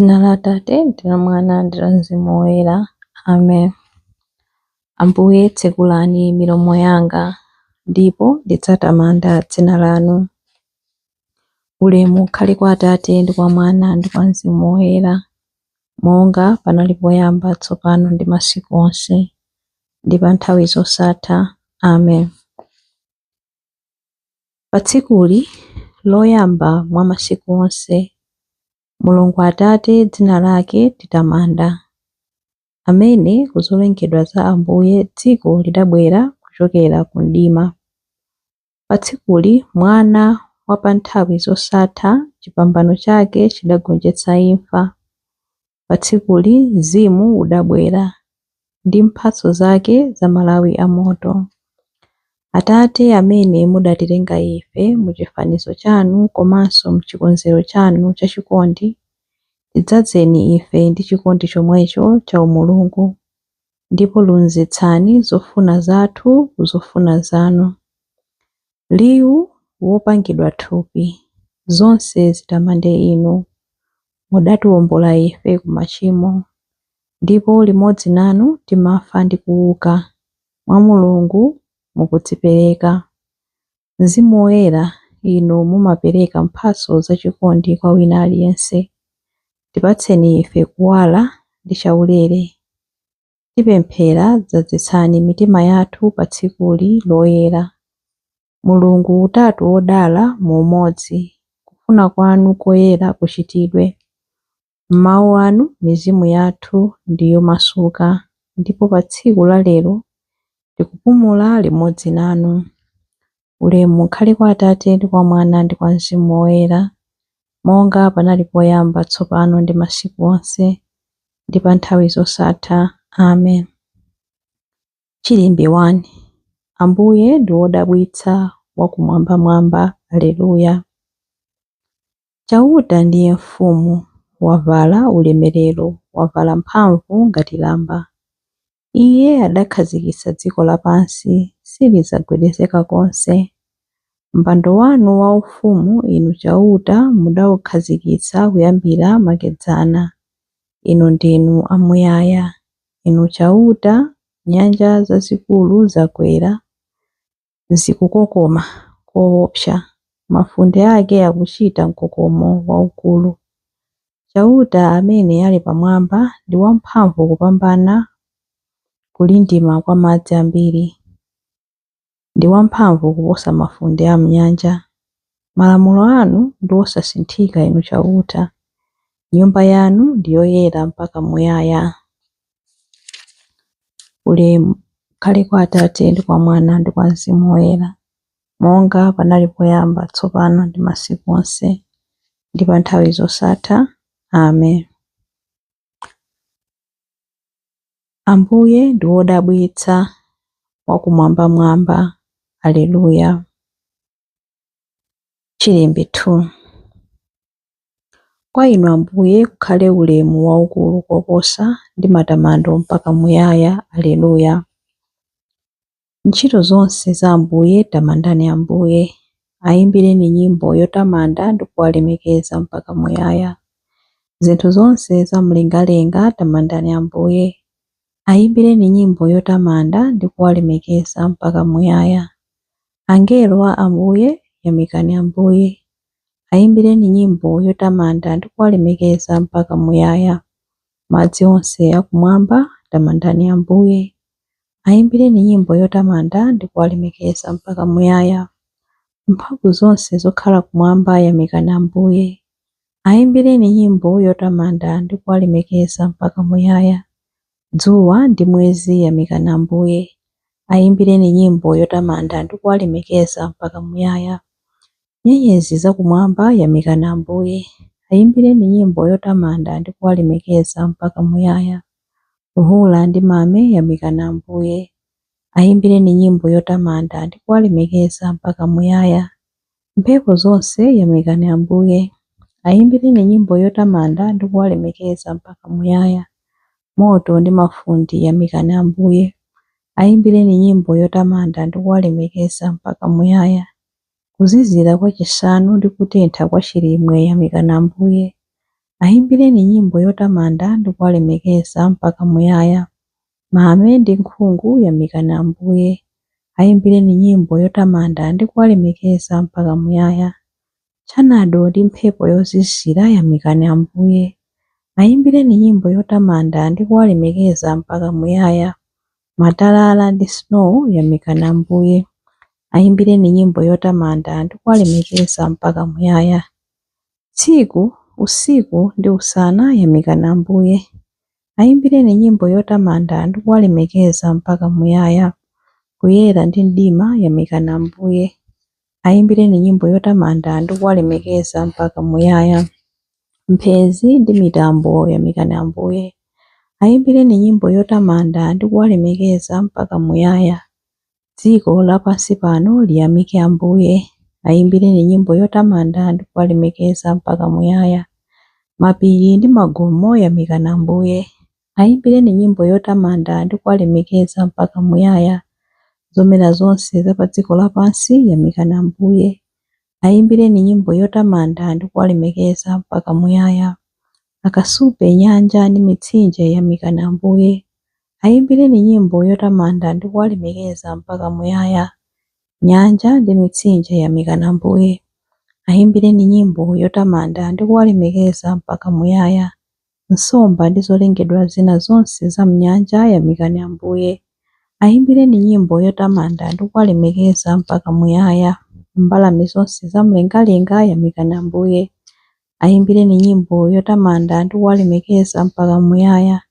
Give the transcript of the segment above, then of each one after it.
Dzina la Atate ndi la Mwana ndi la Mzimu Woyera. Amen. Ambuye, tsekulani milomo yanga, ndipo ndidzatamanda dzina lanu. Ulemu ukhale kwa Atate ndi kwa Mwana ndi kwa Mzimu Woyera, monga panali poyamba, tsopano ndi masiku onse, ndi pa nthawi zosatha. Amen. Pa tsikuli loyamba mwa masiku onse, Mulungu Atate dzina lake titamanda, amene kuzolengedwa za Ambuye dziko lidabwera kuchokera ku mdima. Pa tsikuli Mwana wa pa nthawi zosatha chipambano chake chidagonjetsa imfa. Pa tsikuli Mzimu udabwera ndi mphatso zake za malawi amoto. Atate amene mudatilenga ife mu chifanizo chanu komanso m'chikonzero chanu chachikondi, tidzazeni ife ndi chikondi chomwecho cha umulungu, ndipo lunzitsani zofuna zathu ku zofuna zanu. Liwu wopangidwa thupi, zonse zitamande inu, mudatiwombola ife ku machimo, ndipo limodzi nanu timafa ndi kuuka, mwa Mulungu mukudzipereka. Mzimu Woyera, inu mumapereka mphatso zachikondi kwa wina aliyense. Tipatseni ife kuwala ndi chaulere. Tipemphera dzazitsani mitima yathu pa tsikuli loyera. Mulungu Utatu wodala mu umodzi, kufuna kwanu koyera kuchitidwe. M'mawu anu mizimu yathu ndi yomasuka, ndipo pa tsiku la lero tikupumula limodzi nanu. Ulemu ukhale kwa Atate ndi kwa Mwana ndi kwa Mzimu Woyera, monga panali poyamba, tsopano ndi masiku onse, ndi pa nthawi zosatha. Amen. Chilimbi 1. Ambuye ndi wodabwitsa wakumwambamwamba. Aleluya. Chauta ndiye mfumu, wavala ulemerero, wavala mphamvu ngati lamba. Iye adakhazikitsa dziko lapansi, silidzagwedezeka konse. Mpando wanu waufumu, Inu Chauta, mudaukhazikitsa kuyambira makedzana. Inu ndinu amuyaya. Inu Chauta, nyanja zazikulu zakwera, zikukokoma koopsa, mafunde ake akuchita mkokomo waukulu. Chauta amene ali pamwamba ndi wamphamvu kupambana kulindima kwa madzi ambiri, ndi wamphamvu kuposa mafunde a m'nyanja. Malamulo anu ndi osasinthika, Inu Chauta, nyumba yanu ndi yoyera mpaka muyaya. Ulemu ukhale kwa Atate ndi kwa Mwana ndi kwa Mzimu Woyera, monga panali poyamba, tsopano ndi masiku onse, ndi pa nthawi zosatha. Amen. Ambuye ndi wodabwitsa wakumwambamwamba. Aleluya. Chilimbi 2. Kwa inu Ambuye kukhale ulemu waukulu koposa ndi matamando mpaka muyaya. Aleluya. Ntchito zonse za Ambuye tamandani Ambuye. Ayimbireni nyimbo yotamanda ndi kuwalemekeza mpaka muyaya. Zinthu zonse za mlengalenga tamandani Ambuye. Ayimbireni nyimbo yotamanda ndi kuwalemekeza mpaka muyaya. Angelo a Ambuye, yamikani Ambuye. Ayimbireni nyimbo yotamanda ndi kuwalemekeza mpaka muyaya. Madzi onse akumwamba, tamandani Ambuye. Ayimbireni nyimbo yotamanda ndi kuwalemekeza mpaka muyaya. Mphamvu zonse zokhala kumwamba, yamikani Ambuye. Ayimbireni nyimbo yotamanda ndi kuwalemekeza mpaka muyaya. Dzuwa ndi mwezi, yamikani Ambuye. Ayimbireni nyimbo yotamanda ndi kuwalemekeza mpaka muyaya. Nyenyezi zakumwamba, yamikani Ambuye. Ayimbireni nyimbo yotamanda ndi kuwalemekeza mpaka muyaya. Mvula ndi mame, yamikani Ambuye. Ayimbireni nyimbo yotamanda ndi kuwalemekeza mpaka muyaya. Mphepo zonse, yamikani Ambuye. Ayimbireni nyimbo yotamanda ndi kuwalemekeza mpaka muyaya. Moto ndi mafunde, yamikani Ambuye. Ayimbireni nyimbo yotamanda ndi kuwalemekeza mpaka muyaya. Kuzizira kwa chisanu ndi kutentha kwa chilimwe, yamikani Ambuye. Ayimbireni nyimbo yotamanda ndi kuwalemekeza mpaka muyaya. Mame ndi nkhungu yamikani Ambuye. Ayimbireni nyimbo yotamanda ndi kuwalemekeza mpaka muyaya. Tchanado ndi mphepo yozizira yamikani Ambuye. Ayimbireni nyimbo yotamanda ndi kuwalemekeza mpaka muyaya. Matalala ndi snow yamikani Ambuye. Ayimbireni nyimbo yotamanda ndi kuwalemekeza mpaka muyaya. Tsiku, usiku ndi usana yamikani Ambuye. Ayimbireni nyimbo yotamanda ndi kuwalemekeza mpaka muyaya. Kuyera ndi mdima yamikani Ambuye. Ayimbireni nyimbo yotamanda ndi kuwalemekeza mpaka muyaya. Mphezi ndi mitambo yamikani Ambuye. Ayimbireni nyimbo yotamanda ndi kuwalemekeza mpaka muyaya. Dziko lapansi pano liyamike Ambuye. Ayimbireni nyimbo yotamanda ndi kuwalemekeza mpaka muyaya. Mapiri ndi magomo yamikani Ambuye. Ayimbireni nyimbo yotamanda ndi kuwalemekeza mpaka muyaya. Zomera zonse za pa dziko lapansi yamikani Ambuye. Ayimbireni nyimbo yotamanda ndi kuwalemekeza mpaka muyaya. Akasupe, nyanja ndi mitsinje yamikani Ambuye. Ayimbireni nyimbo yotamanda ndi kuwalemekeza mpaka muyaya. Nyanja ndi mitsinje yamikani Ambuye. Ayimbireni nyimbo yotamanda ndi kuwalemekeza mpaka muyaya. Nsomba ndi zolengedwa zina zonse za m'nyanja yamikani Ambuye. Ayimbireni nyimbo yotamanda ndi kuwalemekeza mpaka muyaya. Mbalame zonse za mlengalenga yamikani Ambuye. Ayimbireni nyimbo yotamanda ndi kuwalemekeza mpaka muyaya.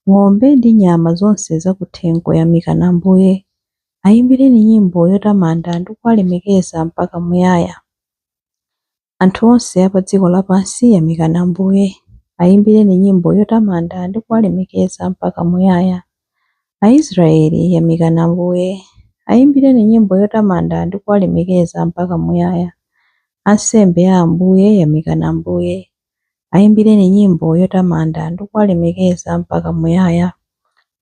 Ng'ombe ndi nyama zonse zakuthengo yamikani Ambuye. Ayimbireni nyimbo yotamanda ndi kuwalemekeza mpaka muyaya. Anthu onse a pa dziko lapansi yamikani Ambuye. Ayimbireni nyimbo yotamanda ndi kuwalemekeza mpaka muyaya. Aisraeli yamikani Ambuye. Ayimbireni nyimbo yotamanda ndi kuwalemekeza mpaka muyaya. Ansembe a Ambuye yamikani Ambuye. Ayimbireni nyimbo yotamanda ndi kuwalemekeza mpaka muyaya.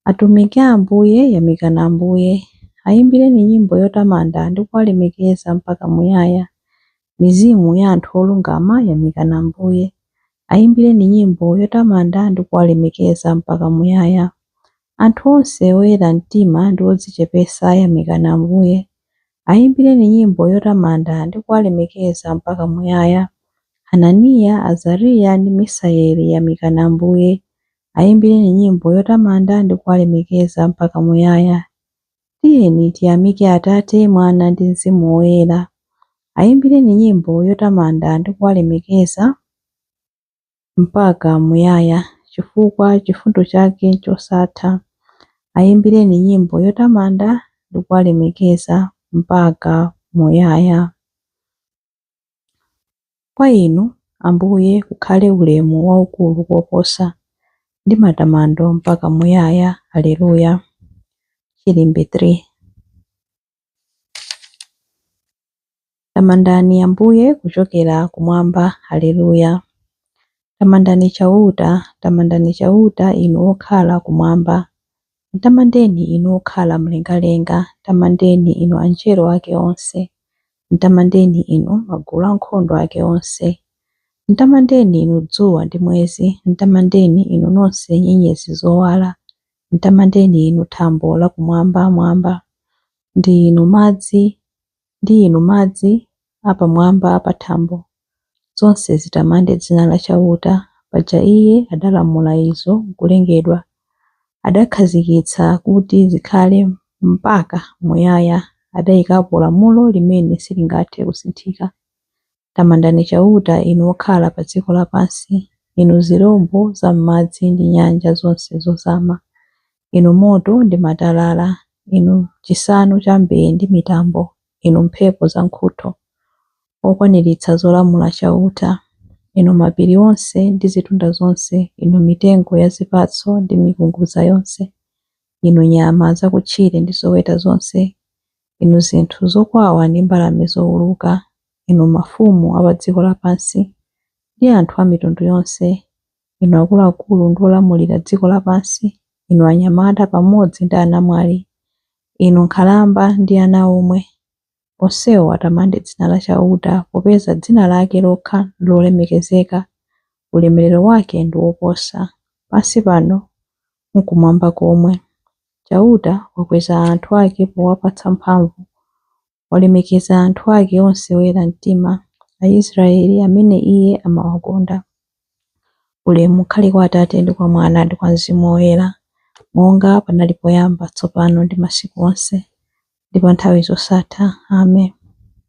Atumiki a Ambuye yamikani Ambuye. Ayimbireni nyimbo yotamanda ndi kuwalemekeza mpaka muyaya. Mizimu ya anthu olungama yamikani Ambuye. Ayimbireni nyimbo yotamanda ndi kuwalemekeza mpaka muyaya. Anthu onse oyera mtima ndi odzichepetsa yamikani Ambuye. Ayimbireni nyimbo yotamanda ndi kuwalemekeza mpaka muyaya. Hananiya, Azariya ndi Misaeli yamikani Ambuye. Ayimbireni nyimbo yotamanda ndi kuwalemekeza mpaka muyaya. Tiyeni tiyamike Atate, Mwana ndi Mzimu Woyera. Ayimbireni nyimbo yotamanda ndi kuwalemekeza mpaka muyaya, chifukwa chifundo chake n'chosatha. Ayimbireni nyimbo yotamanda ndi kuwalemekeza mpaka muyaya. Kwa Inu, Ambuye, kukhale ulemu waukulu koposa ndi matamando mpaka muyaya. Alleluya. Chilimbi 3. Tamandani Ambuye kuchokera kumwamba. Alleluya. Tamandani Chauta, tamandani Chauta inu okhala kumwamba. Tamandeni inu okhala mlengalenga, tamandeni inu anjelo ake onse. Tamandeni inu magulu ankhondo ake onse. Tamandeni inu dzuwa ndi mwezi, tamandeni inu nonse nyenyezi zowala. Tamandeni inu thambo lakumwambamwamba, ndi inu madzi apamwamba pa thambo. Zonse zitamande dzina la Chauta, paja Iye adalamula izo n'kulengedwa. Adakhazikitsa kuti zikhale mpaka muyaya, adayikapo lamulo limene silingathe kusinthika. Tamandani Chauta inu okhala pa dziko lapansi, inu zirombo za m'madzi ndi nyanja zonse zozama, inu moto ndi matalala, inu chisanu cha mbee ndi mitambo, inu mphepo zamkuntho, okwaniritsa zolamula Chauta, inu mapiri onse ndi zitunda zonse, inu mitengo ya zipatso ndi mikungudza yonse, inu nyama zakutchire ndi zoweta zonse, inu zinthu zokwawa ndi mbalame zowuluka, inu mafumu a pa dziko lapansi ndi anthu a mitundu yonse, inu akuluakulu ndi olamulira dziko lapansi, inu anyamata pamodzi ndi anamwali, inu nkhalamba ndi ana omwe. Onsewo atamande dzina la Chauta, popeza dzina lake lokha lolemekezeka. Ulemerero wake ndi woposa, pansi pano n'kumwamba komwe. Chauta wakweza anthu ake powapatsa mphamvu, walemekeza anthu ake onse oyera mtima, Aisraeli amene Iye amawakonda. Ulemu ukhale kwa Atate ndi kwa Mwana ndi kwa Mzimu Woyera, monga panali poyamba, tsopano ndi masiku onse, ndi pa nthawi zosatha. Amen.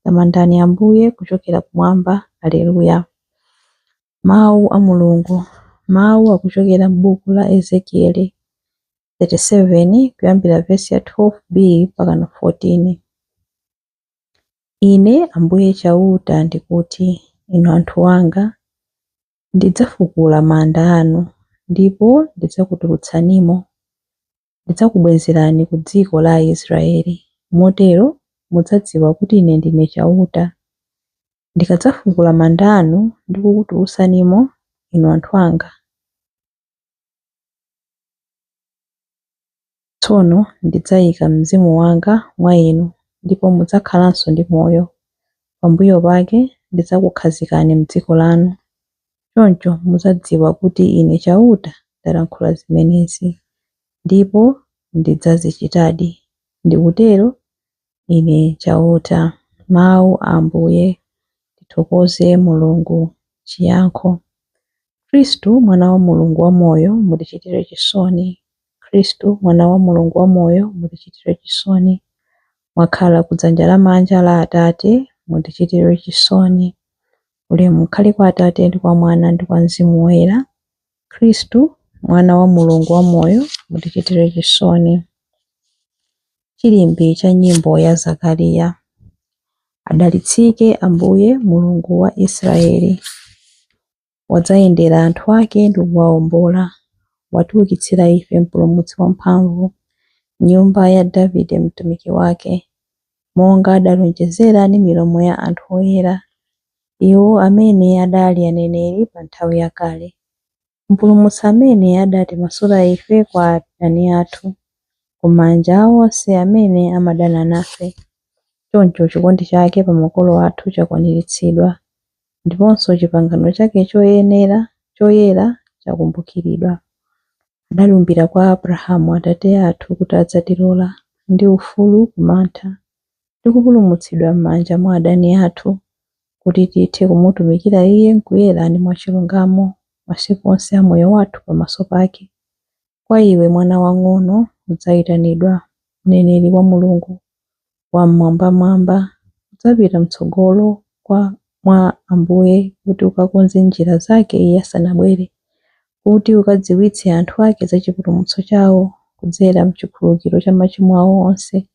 Tamandani Ambuye kuchokera kumwamba. Aleluya. Mawu a Mulungu. Mawu akuchokera m'buku la Ezekieli 37 kuyambira vesi ya 12b mpaka 14. Ine Ambuye Chauta ndikuti, inu anthu anga, ndidzafukula manda anu, ndipo ndidzakutulutsanimo. Ndidzakubwezerani ku dziko la Aisraeli. Motero mudzadziwa kuti Ine ndine Chauta. Ndikadzafukula manda anu ndi kukutulutsanimo, inu anthu anga, tsono ndidzayika mzimu wanga mwa inu, ndipo mudzakhalanso ndi moyo. Pambuyo pake ndidzakukhazikani m'dziko lanu. Choncho mudzadziwa kuti Ine Chauta ndalankhula zimenezi, ndipo ndidzazichitadi. Ndikutero Ine Chauta. Mawu a Ambuye. Tithokoze Mulungu. Chiyankho. Khristu Mwana wa Mulungu wamoyo, mutichitire chisoni. Khristu Mwana wa Mulungu wamoyo, mutichitire chisoni. Mwakhala kudzanja lamanja la Atate, mutichitire chisoni. Ulemu ukhale kwa Atate ndi kwa Mwana ndi kwa Mzimu Woyera. Khristu Mwana wa Mulungu wamoyo, mutichitire chisoni. Chilimbi cha nyimbo ya Zakariya. Adalitsike Ambuye Mulungu wa Israeli, wadzayendera anthu ake ndi kuwawombola. Watiukitsira ife Mpulumutsi wamphamvu, nyumba ya Davide mtumiki wake, monga adalonjezera ndi milomo ya anthu oyera, iwo amene adali aneneri pa nthawi yakale. Mpulumutsi amene adatimasula ife kwa adani athu, ku manja a onse amene amadana nafe. Choncho chikondi chake pa makolo athu chakwaniritsidwa, ndiponso chipangano chake choyenera choyera chakumbukiridwa. Adalumbira kwa Abrahamu atate athu kuti adzatilola ndi ufulu ku mantha, ndi kupulumutsidwa m'manja mwa adani athu, kuti tithe kumutumikira Iye m'kuyera ndi mwachilungamo masiku onse a moyo wathu pamaso pake. Kwa iwe mwana wang'ono udzayitanidwa mneneri wa Mulungu Wam'mwambamwamba. Udzapita m'tsogolo mwa Ambuye kuti ukakonze njira zake Iye asanabwere, kuti ukadziwitse anthu ake za chipulumutso chawo kudzera m'chikhululukiro cha machimo awo onse,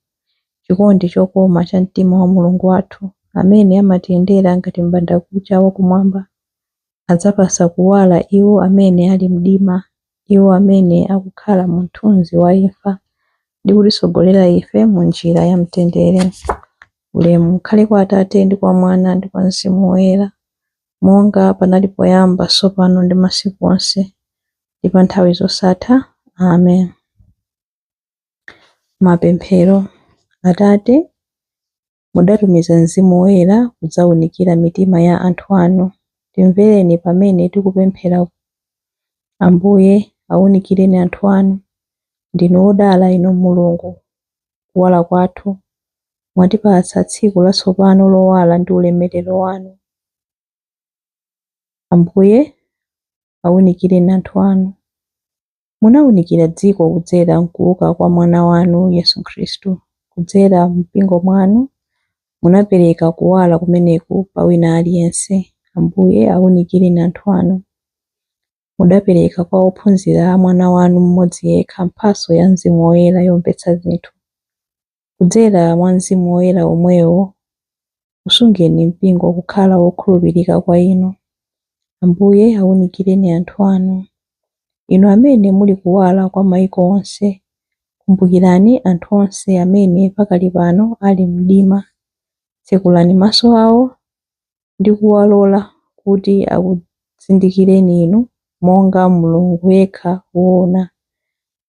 chikondi chokoma cha mtima wa Mulungu wathu, amene amatiyendera ngati m'bandakucha wakumwamba, adzapatsa kuwala iwo amene ali mdima, iwo amene akukhala mu mthunzi wa imfa, ndi kutitsogolera ife mu njira ya mtendere. Ulemu ukhale kwa Atate ndi kwa Mwana ndi kwa Mzimu Woyera, monga panali poyamba, tsopano ndi masiku onse, ndi pa nthawi zosatha. Amen. Mapemphero. Atate, mudatumiza Mzimu Woyera kudzawunikira mitima ya anthu anu. Timvereni pamene tikupemphera. Ambuye, awunikireni anthu anu. Ndinu wodala inu Mulungu, kuwala kwathu. Mwatipatsa tsiku latsopano lowala ndi ulemerero wanu. Ambuye, awunikireni anthu anu. Munawunikira dziko kudzera m'kuuka kwa Mwana wanu Yesu Khristu. Kudzera m'mpingo mwanu, munapereka kuwala kumeneku pa wina aliyense. Ambuye, awunikireni anthu anu. Mudapereka kwa ophunzira a Mwana wanu mmodzi yekha mphatso ya Mzimu Woyera yomvetsa zinthu. Kudzera mwa Mzimu Woyera omwewo, usungeni mpingo kukhala wokhulupirika kwa inu. Ambuye, awunikireni anthu anu. Inu amene muli kuwala kwa mayiko onse, kumbukirani anthu onse amene pakali pano ali mdima. Tsekulani maso awo ndi kuwalola kuti akuzindikireni inu monga Mulungu yekha woona.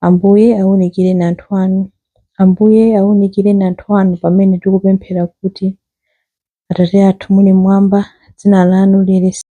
Ambuye, awunikireni anthu anu. Ambuye, awunikireni anthu anu pamene tikupemphera kuti, Atate athu muli mmwamba, dzina lanu liyeretsedwe.